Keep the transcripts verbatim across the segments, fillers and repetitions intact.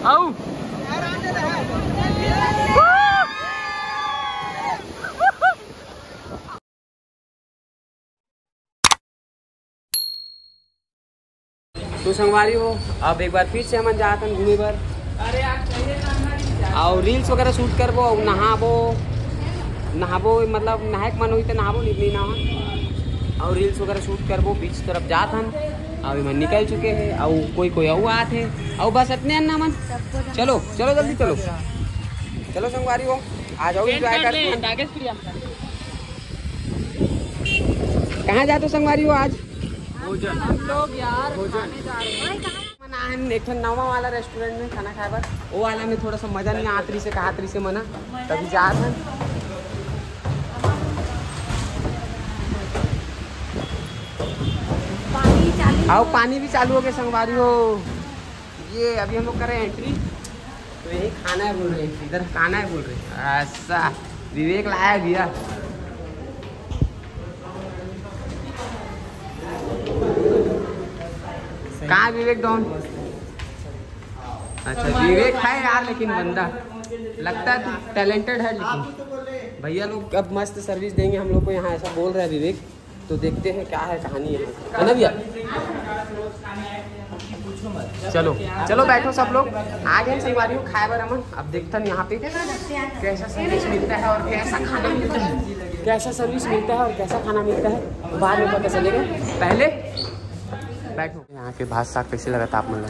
आओ। तो संगवारी हो, अब एक बार फिर से हमन जात हन घूमे बर। अउ reels वगैरह shoot करबो, अउ नहाबो, नहाबो मतलब नहाए के मन होही त नहाबो, नहीं, नहीं नहावन। अउ reels वगैरह shoot करबो, beach तरफ जात हन। अउ एमन निकल चुके हे, अउ कोई कोई अउ आत हे, अउ बस अतने हन ना मन। चलो चलो जल्दी चलो, चलो संगवारी हो, आ जाओ, enjoy करते हैं। कहाँ जाते हो संगवारी हो आज? भोजन। हम लोग यार भोजन। खाने जा रहे हैं। मना है एक ठन नवा वाला restaurant में खाना खाए बर। वो वाला में थोड़ा सा मजा नहीं आत रही से, कहात रही से मना, तभी जात हन। पानी चालू। आओ, पानी भी चालू हो गया संगवारी हो। ये अभी हम लोग कर रहे हैं entry। तो यही खाना है बोल रहे हैं, इधर खाना है बोल रहे हैं। ऐसा विवेक लाया भैया। कहाँ है विवेक डॉन? अच्छा, विवेक है यार, लेकिन बंदा लगता है तू talented है, लेकिन भैया लोग अब मस्त service देंगे हम लोग को, यहाँ ऐसा बोल रहा है विवेक। तो देखते हैं क्या है कहानी यहाँ की, है ना भैया? चलो चलो, बैठो सब लोग। आ गए संगवारी हो खाए बर हमन। अब देखते हैं यहाँ पे कैसा service मिलता है और कैसा खाना मिलता है, कैसा service मिलता है और कैसा खाना मिलता है, बाद में पता चलेगा। पहले बैठो। यहाँ के भात साग कैसे लगा था आप मन ला?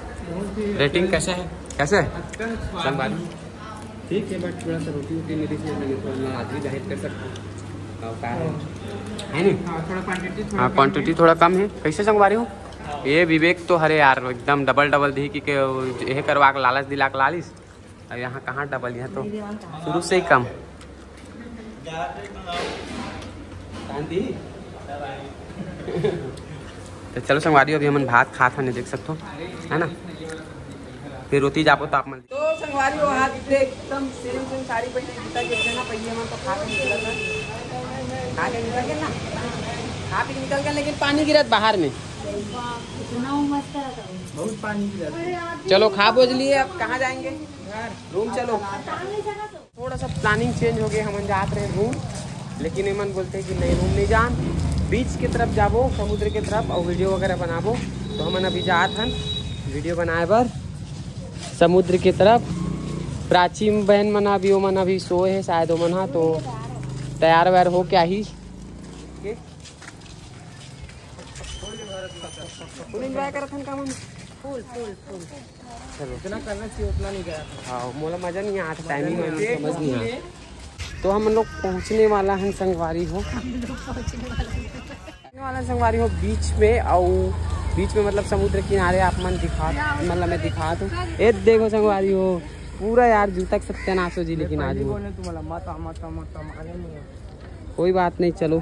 Rating कैसा है, कैसे है संगवारी? ठीक है, but थोड़ा सा रोटी वोटी मेरी से मैंने थोड़ा नाराजगी जाहिर कर सकता हूँ। और क्या है? है नहीं? हाँ, थोड़ा क्वांटिटी थोड़ा हाँ, कम है। क्वांटिटी थोड़ा कम है। कैसे संगवारी हो? ये विवेक तो हरे यार, एकदम डबल डबल दी कि के वो ये करवा के, लालच दिला के लालिस। अब यहाँ कहाँ डबल, यहाँ तो शुरू से ही कम। तो चलो संगवारी, अभी हमन भात खात हन, देख सकथो, है ना? फिर रोती जाबो तो आप मन। तो संगवारी हो, आज एकदम same same साड़ी पहने, जूता के बिना पहिए मन तो खा के निकल गए, खा के निकल गए ना, खा के निकल गए, लेकिन पानी गिरत बाहर में। इतना उमस करत है। बहुत पानी गिरत है। चलो खा बोझ लिए, अब कहाँ जाएंगे? घर, रूम चलो। थोड़ा सा planning change हो गया, हमन जात रहे रूम, लेकिन एमन बोलते हैं कि नहीं, रूम नहीं जान, beach की तरफ जाबो, समुद्र की तरफ, और video वगैरह बनाबो। तो हमन अभी जात हन video बनाए बर समुद्र की तरफ। प्राची बहन मन अभी, ओमन अभी सोए हैं शायद, ओमन हा तो तैयार वैयार हो क्या ही। Full enjoy करत हन का मन? Full, full, full। चलो। जितना करना चाहिए उतना नहीं करा। हाँ, मोला मजा नहीं आया था, timing वाइमिंग समझ नहीं आया। तो हम लोग पहुँचने वाला हन संगवारी हो। पहुँचने वाला हन संगवारी हो beach में, और beach में मतलब समुद्र किनारे आप मन दिखा, मतलब मैं दिखा दूँ। ए देखो संगवारी हो, पूरा यार जूता के सत्यानाश हो जी, लेकिन आज वो तुम्हारा मत, मत, मत, मत। कोई बात नहीं, चलो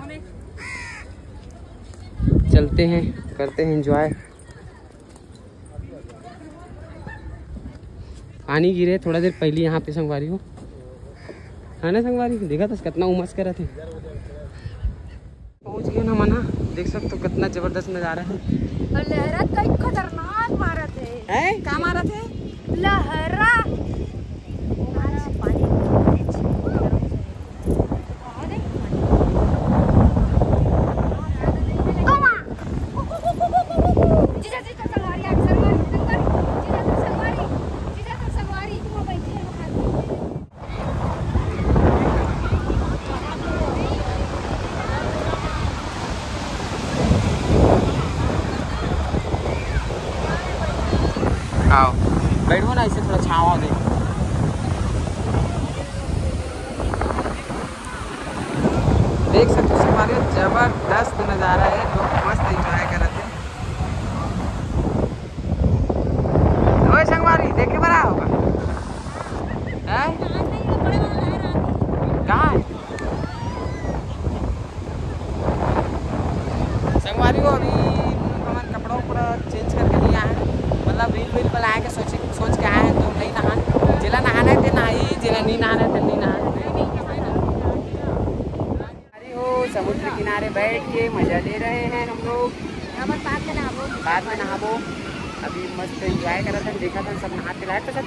चलते हैं, करते हैं enjoy। पानी गिरे थोड़ा देर पहले यहाँ पे संगवारी हो, है ना संगवारी? देखा था कितना उमस करत है। पहुँच गए ना मना, देख सकते हो कितना जबरदस्त नज़ारा है। और लहरा कई खतरनाक मारत है। हैं? का मारत है? लहरा। पानी। आओ, बैठो ना, इसे थोड़ा छावा दे। देख सकते हो संगवारी, जबरदस्त नज़ारा है, लोग मस्त enjoy करत हैं। ओए संगवारी, देखे बड़ा होगा, हैं? कहाँ है? संगवारी हो, अभी हमन कपड़ा उपड़ा change करके नहीं आए हैं, मतलब reel वील बनाए के सोच सोच के आए हैं। तो नहीं नहान, जेला नहाना है ते नहाई, जेला नहीं नहाना है ते नहीं नहाई। अरे हो, समुद्र किनारे बैठ के मजा ले रहे हैं हम लोग। बाद में नहाबो। बाद में नहाबो। अभी मस्त एंजॉय करत हन, देखत हन सब नहात हे, लाइट तो सब।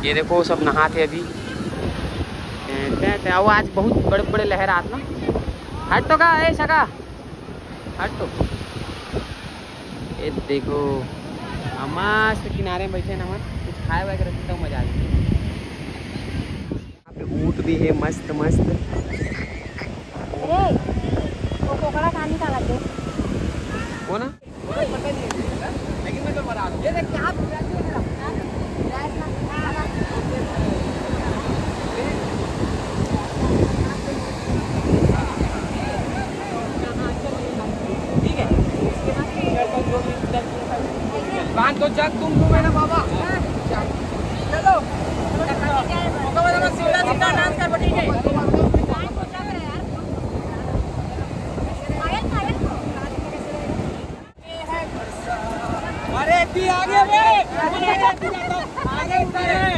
ये देखो सब नहात हे अभी। ते, ते, ते, अउ आज बहुत बड़े बड़े लहर आत ना। हट तो का, ए सगा, हट तो। ये देखो, आ मस्त किनारे में बैठे हन हमन, कुछ खाए वाए के रखते तो मजा आ जाए। यहाँ पे ऊँट भी है मस्त मस्त। ए, वो कोकड़ा कहाँ निकाला थे? वो ना? लेकिन मैं तो बना दूँ। ये देख क्या ठीक है। बांध दो जग तुम, तुम है ना बाबा। चलो। सीधा सीधा डांस कर, ठीक है। अरे भी आगे बे। आगे उधर है।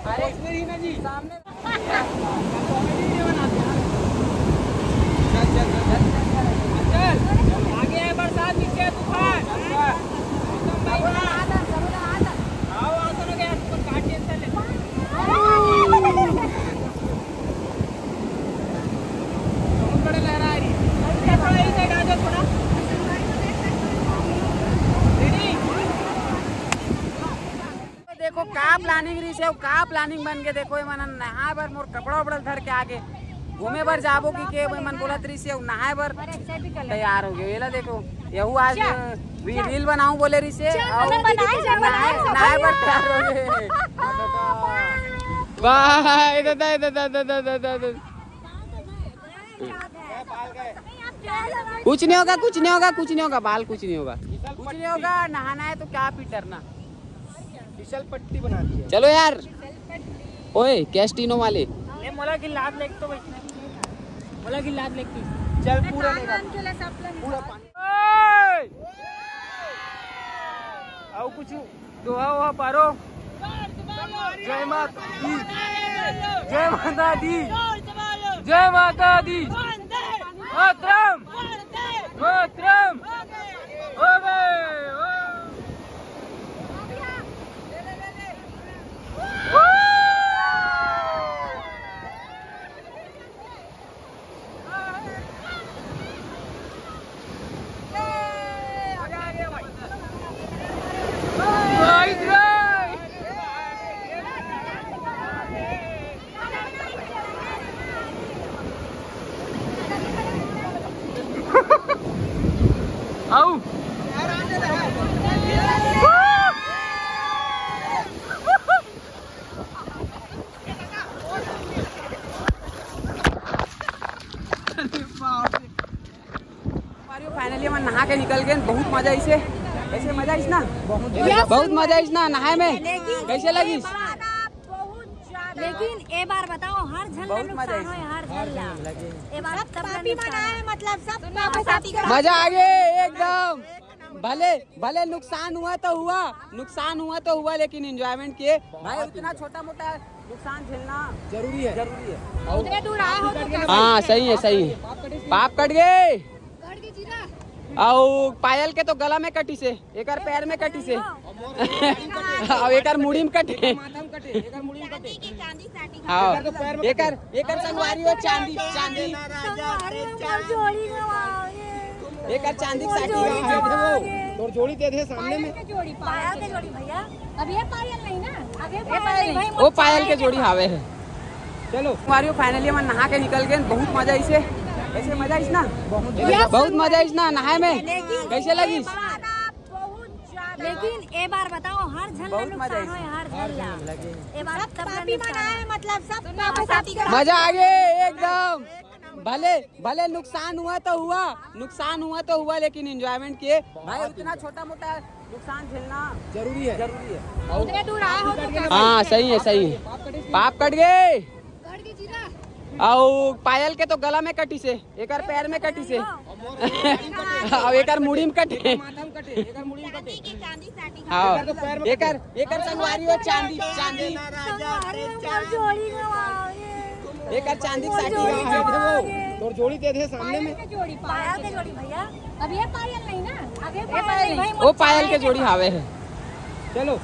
अरे इसमें ही ना जी, सामने। चल, चल, चल, चल। चल, आगे है बरसात, नीचे है तूफान। गौतम भाई, आओ, आओ, दोनों के हाथ ऊपर काट के अंदर ले। बहुत बड़े लहरा रही है। थोड़ा इधर आ जाओ, थोड़ा। Ready? देखो का planning रहिस हे, का planning बन के देखो, ये मन नहाए बर मोर कपड़ा उपड़ा धर के आगे घूमे बर जाबो कि के, ये मन बोलत रहिस हे, नहाए बर तैयार हो गए। ये ला देखो, यहू आज वी-, reel बनाऊं बोले रहिस हे, और नहाए, नहाए बर तैयार हो गए। बाय, दादा, दादा, दादा, दादा, दादा। कुछ नहीं होगा, कुछ नहीं होगा, कुछ नहीं होगा, बाल कुछ नहीं होगा। कुछ नहीं होगा, नहाना है तो क्या फिर डरना। फिसल पट्टी बना दी है। चलो यार, ओए कैस्टिनो वाले। ए, मोला गिलास लेके तो भाई, मोला गिलास लेके। चल पूरा लेगा। पूरा पानी। ओए! आओ कुछ दोहा वोहा पारो। जय माता दी, जय माता दी, जय माता दी। मातरम, मातरम। हो गए, हो। आओ। Finally हमन नहा के निकल गए, बहुत मजा आइस हे। कैसे मजा आइस ना? बहुत मजा आइस ना नहाए में? कैसे लगिस? लेकिन ए बार बताओ, हर झन ला बहुत मजा नुकसान आइस। होय, हर झन ला। ए बार सब सब ला पापी नुकसान मनाए, होय। मतलब सब पापी का मजा आ गए एकदम। भले, भले नुकसान हुआ तो हुआ, नुकसान हुआ तो हुआ, लेकिन enjoyment किए भाई। इतना छोटा मोटा नुकसान झेलना जरूरी है, जरूरी है। उतने दूर आए हो तो क्या? हाँ, सही है, सही है। पाप कट गए। अउ पायल के तो गला में कटिस हे, एकर पैर में कटिस हे। अउ एकर मुड़ी में कटे। हाँ, एकर, एकर संगवारी हो चांदी, चांदी। एकर चांदी के साटी। तोर जोड़ी दे दे सामने में। पायल के जोड़ी भैया, अब ये पायल नहीं ना, अब ये पायल नहीं। वो पायल के जोड़ी हावे हे। चलो। मारियो, finally हमन नहा के निकल गए, बहुत मजा आइस हे। कैसे मजा आइस ना? बहुत मजा आइस ना नहाए में? कैसे लगिस? लेकिन ए बार बताओ, हर झन ला बहुत मजा नुकसान आइस। होय, हर झन ला। ए बार सब पापी मनाए, मतलब सब पाप साथी का। मजा आ गए एकदम। भले, भले नुकसान हुआ तो हुआ, नुकसान हुआ तो हुआ, लेकिन enjoyment किए भाई। इतना छोटा मोटा नुकसान झेलना जरूरी है, जरूरी है। उतने दूर आए हो तो क्या? हाँ, सही है, सही है। पाप कट गए। अउ पायल के तो गला में कटिस हे, एकर पैर में कटिस हे। अउ एकर मुड़ी में कटे। हाँ, एकर, एकर संगवारी हो चांदी, चांदी। एक चांदी की साटी ला हे वो। तोर जोड़ी दे दे सामने में। के जोड़ी, पायल के जोड़ी भैया। अब ये पायल नहीं ना। अब ये पायल नहीं भाई। वो पायल के जोड़ी हावे हे। चलो।